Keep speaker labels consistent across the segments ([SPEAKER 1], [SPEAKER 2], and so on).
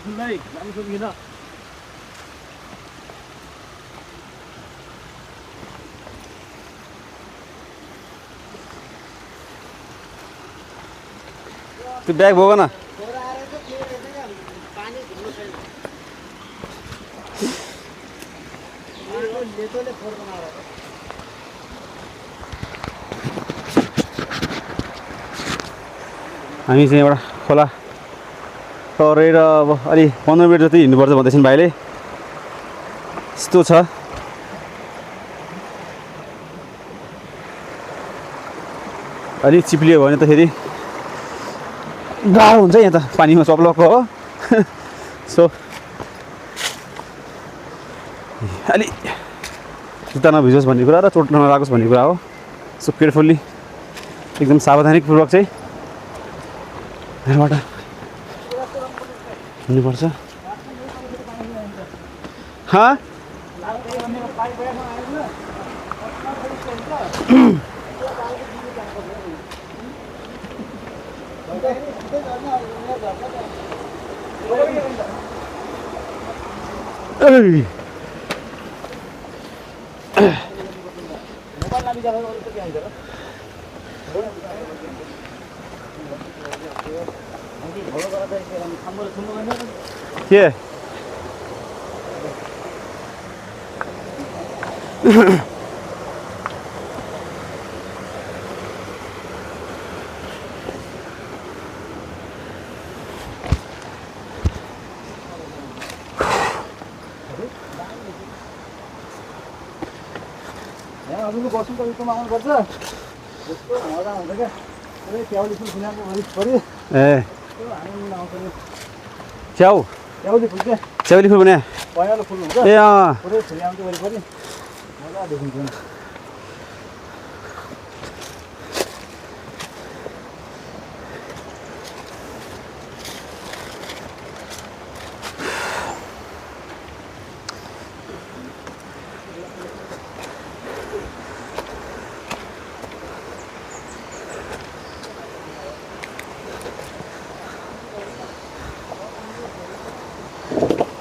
[SPEAKER 1] फुल्दै जानु सकिएन
[SPEAKER 2] त्यो ब्याग बोक न हामी चाहिँ एउटा खोला तरेर अब अलि 15 मिनट जति हिँड्नुपर्छ भन्दैछन् भाइले यस्तो छ अलि चिप्लियो भने त फेरि गाह्रो हुन्छ यहाँ त पानीमा चप्लक्क हो सो अलि जुत्ता नभिजोस् भन्ने कुरा र चोट नलागोस् भन्ने कुरा हो सो केयरफुल्ली एकदम सावधानीपूर्वक चाहिँ यहाँबाट हिँड्नुपर्छ के
[SPEAKER 1] हजुरको बस्नु त उतोमा आउनुपर्छ यस्तो मजा आउँछ क्या च्याउली फुल फुलाएको वरिपरि
[SPEAKER 2] च्याउ
[SPEAKER 1] च्याउली फुल क्या
[SPEAKER 2] च्याउली फुल भने
[SPEAKER 1] पहेँलो फुल हुन्छ
[SPEAKER 2] ए
[SPEAKER 1] पुरै फुली आउँछ वरिपरि मजा देखिन्छ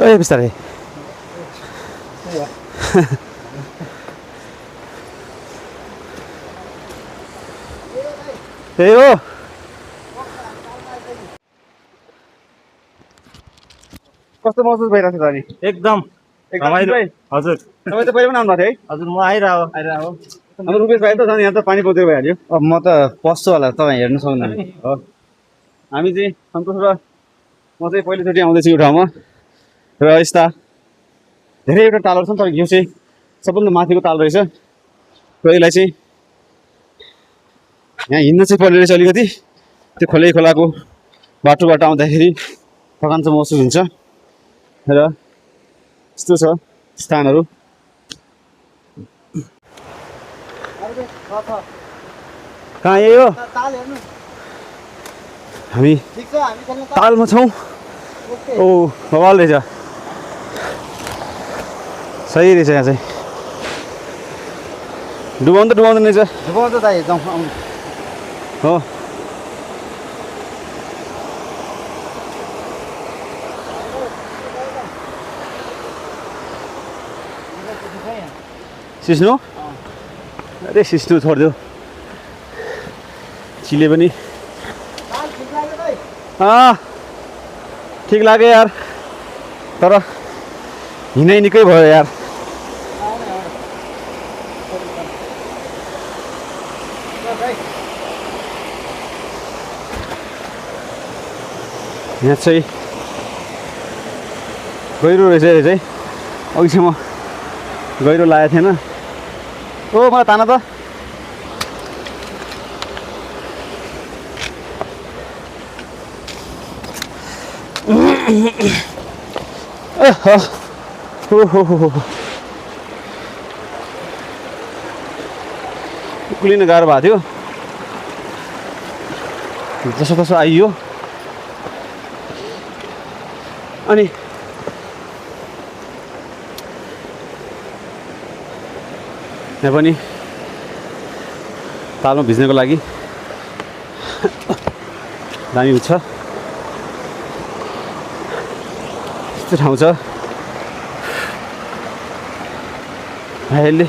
[SPEAKER 2] ए बिस्तारै त्यही हो कस्तो महसुस भइरहेको छ अनि
[SPEAKER 1] एकदम
[SPEAKER 2] रमाइलो
[SPEAKER 1] हजुर
[SPEAKER 2] तपाईँ त पहिले पनि आउनुभएको थियो है
[SPEAKER 1] हजुर म आइरह
[SPEAKER 2] हाम्रो रुपेश भाइ त झन् यहाँ त पानी पौतिर भइहाल्यो
[SPEAKER 3] अब म त पस्छु होला तपाईँ हेर्नु सक्नुहुन्न
[SPEAKER 2] हो हामी चाहिँ सन्तोष र म चाहिँ पहिलोचोटि आउँदैछु यो ठाउँमा र यस्ता धेरैवटा तालहरू छन् तर यो चाहिँ सबभन्दा माथिको ताल रहेछ र यसलाई चाहिँ यहाँ हिँड्न चाहिँ पर्ने रहेछ अलिकति त्यो खोलाको बाटोबाट आउँदाखेरि थकान चाहिँ महसुस हुन्छ र यस्तो छ स्थानहरू कहाँ यही हो हामी तालमा छौँ ओ बवाल रहेछ सही रहेछ यहाँ चाहिँ डुबाउँदैन रहेछ
[SPEAKER 3] डुबाउँछ त एकदम
[SPEAKER 2] हो सिस्नु अरे सिस्नु छोडिदेऊ चिले पनि ठिक लाग्यो यार तर हिँडाइ निकै भयो यार यहाँ चाहिँ गहिरो रहेछ यो चाहिँ अघि चाहिँ म गहिरो लागेको थिएन ओ मलाई तान त उक्लिन गाह्रो भएको थियो जसो तसो आइयो अनि यहाँ पनि तालमा भिज्नको लागि दामी हुन्छ यस्तो ठाउँ छ भाइहरूले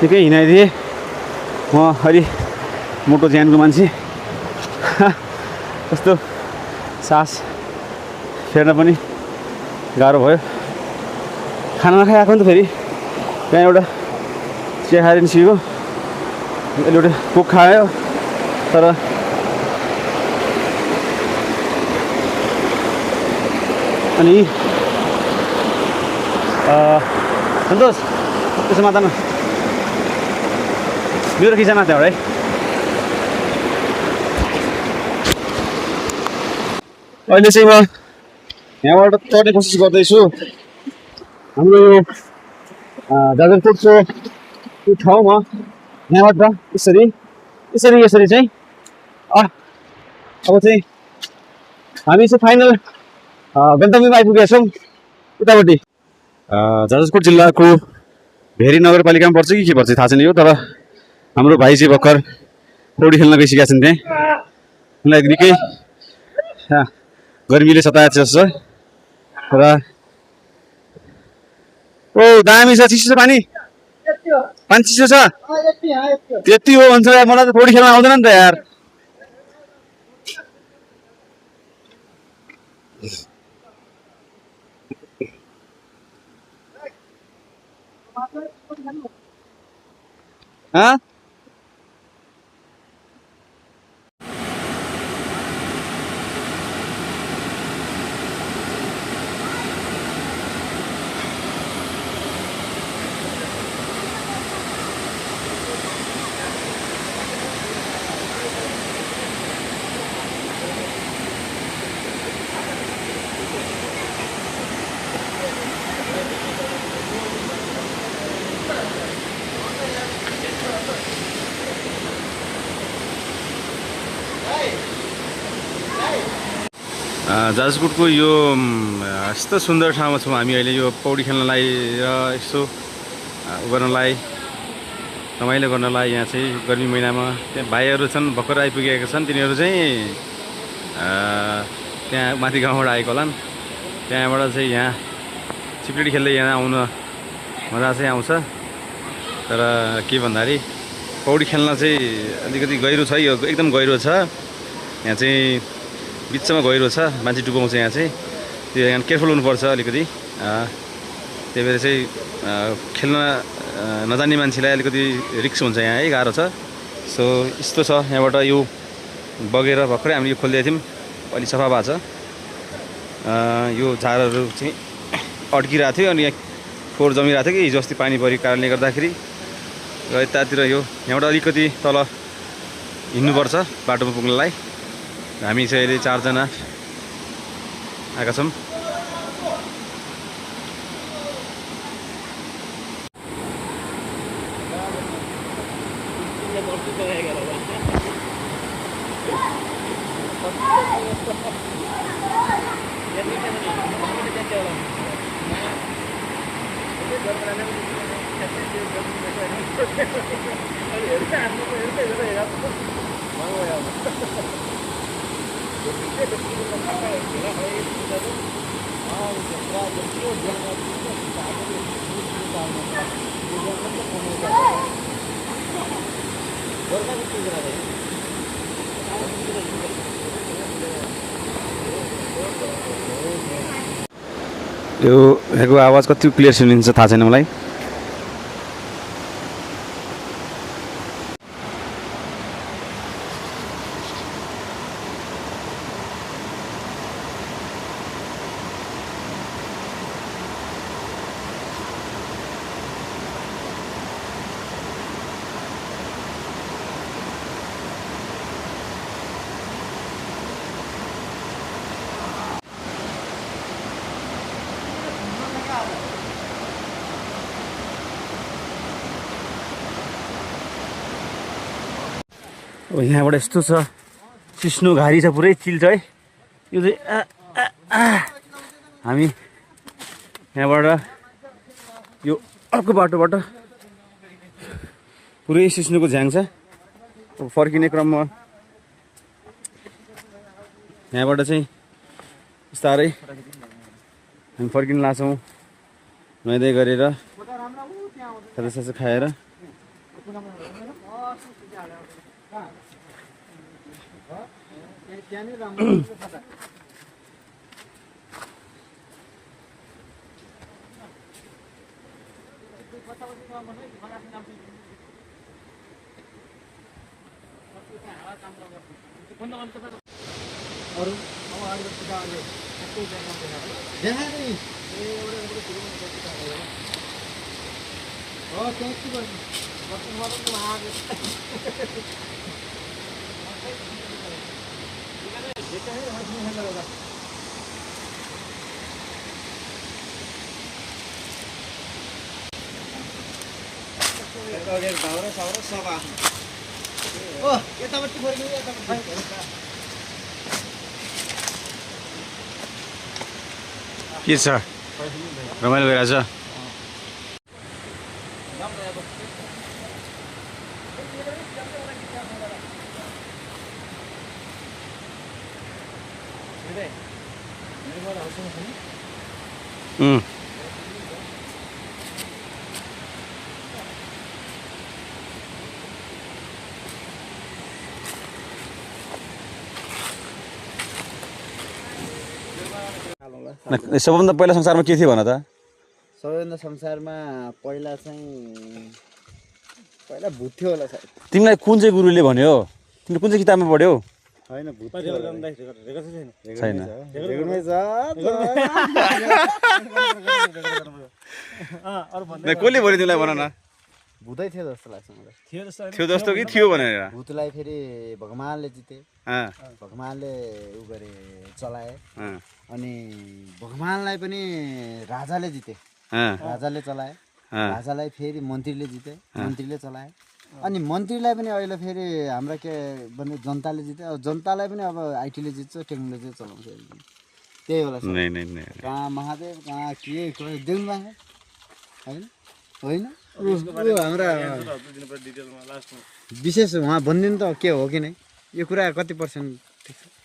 [SPEAKER 2] निकै हिँडाइदिए म अलि मोटो ज्यानको मान्छे कस्तो सास फेर्न पनि गाह्रो भयो खाना नखाइ आएको नि त फेरि त्यहाँ एउटा चिया खाएर निस्केको अहिले एउटा कोक खायो तर अनि सन्तोष त्यसो माता मेरो खिचामा त्यहाँबाट है अहिले चाहिँ म यहाँबाट चढ्ने कोसिस गर्दैछु हाम्रो यो जाजरकोटको यो ठाउँमा यहाँबाट यसरी यसरी यसरी चाहिँ अब चाहिँ हामी चाहिँ फाइनल गन्तव्यमा आइपुगेका छौँ उतापट्टि जाजरकोट जिल्लाको भेरी नगरपालिकामा पर्छ कि के पर्छ थाहा छैन यो तर हाम्रो भाइ चाहिँ भर्खर पौडी खेल्न गइसकेका छन् त्यहाँ उनलाई निकै गर्मीले सताएको छ जस्तो र ओ दामी छ चिसो छ पानी पानी चिसो छ त्यति हो भन्छ मलाई त पौडी खेल्न आउँदैन नि त यार हाँ जाजरकोटको यो यस्तो सुन्दर ठाउँमा छौँ हामी अहिले यो पौडी खेल्नलाई र यसो गर्नलाई रमाइलो गर्नलाई यहाँ चाहिँ गर्मी महिनामा त्यहाँ भाइहरू छन् भर्खर आइपुगेका छन् तिनीहरू चाहिँ त्यहाँ माथि गाउँबाट आएको होला त्यहाँबाट चाहिँ यहाँ चिप्लेटी खेल्दै यहाँ आउन मजा चाहिँ आउँछ तर के भन्दाखेरि पौडी खेल्न चाहिँ अलिकति गहिरो छ यो एकदम गहिरो छ यहाँ चाहिँ बिचमा गहिरो छ मान्छे डुबाउँछ यहाँ चाहिँ त्यो यहाँ केयरफुल हुनुपर्छ अलिकति त्यही भएर चाहिँ खेल्न नजान्ने मान्छेलाई अलिकति रिस्क हुन्छ यहाँ है गाह्रो छ सो यस्तो छ यहाँबाट यो बगेर भर्खरै हामीले यो खोलिदिएको थियौँ अलि सफा भएको छ यो झारहरू चाहिँ अड्किरहेको थियो अनि यहाँ फोहोर जमिरहेको थियो कि हिजो अस्ति पानी परेको कारणले गर्दाखेरि र यतातिर यो यहाँबाट अलिकति तल हिँड्नुपर्छ बाटोमा पुग्नलाई हामी चाहिँ अहिले 4 जना आएका छौँ यो यहाँको आवाज कति क्लियर सुनिन्छ थाहा छैन मलाई यहाँबाट यस्तो छ सिस्नो घारी छ पुरै चिल छ है यो चाहिँ हामी यहाँबाट यो अर्को बाटोबाट पुरै सिस्नोको झ्याङ छ फर्किने क्रममा यहाँबाट चाहिँ बिस्तारै हामी फर्किन लाग्छौँ नुहाइधुवाइ गरेर खाजासाजा खाएर के छ रमाइलो भइरहेछ सबभन्दा पहिला संसारमा के थियो भन त
[SPEAKER 3] सबैभन्दा संसारमा पहिला भूत थियो होला सायद
[SPEAKER 2] तिमीलाई कुन चाहिँ गुरुले भन्यो तिमीले कुन चाहिँ किताबमा पढ्यौ
[SPEAKER 3] होइन भूत
[SPEAKER 2] छैन कसले भन्यो तिमीलाई भन न
[SPEAKER 3] भूतै थियो जस्तो लाग्छ मलाई
[SPEAKER 2] थियो जस्तो कि थियो भनेर
[SPEAKER 3] भूतलाई फेरि भगवानले जिते भगवानले उ गरे चलाए अनि भगवानलाई पनि राजाले जिते राजाले चलाए राजालाई फेरि मन्त्रीले जिते मन्त्रीले चलाए अनि मन्त्रीलाई पनि अहिले फेरि हाम्रा के भन्ने जनताले जिते अब जनतालाई पनि अब आइटीले जित्छ टेक्नोलोजीले चलाउँछ त्यही होला कहाँ महादेव कहाँ के देउन होइन होइन हाम्रा विशेष उहाँ भनिदिनु त के हो कि नै यो कुरा कति पर्सेन्ट ठिक छ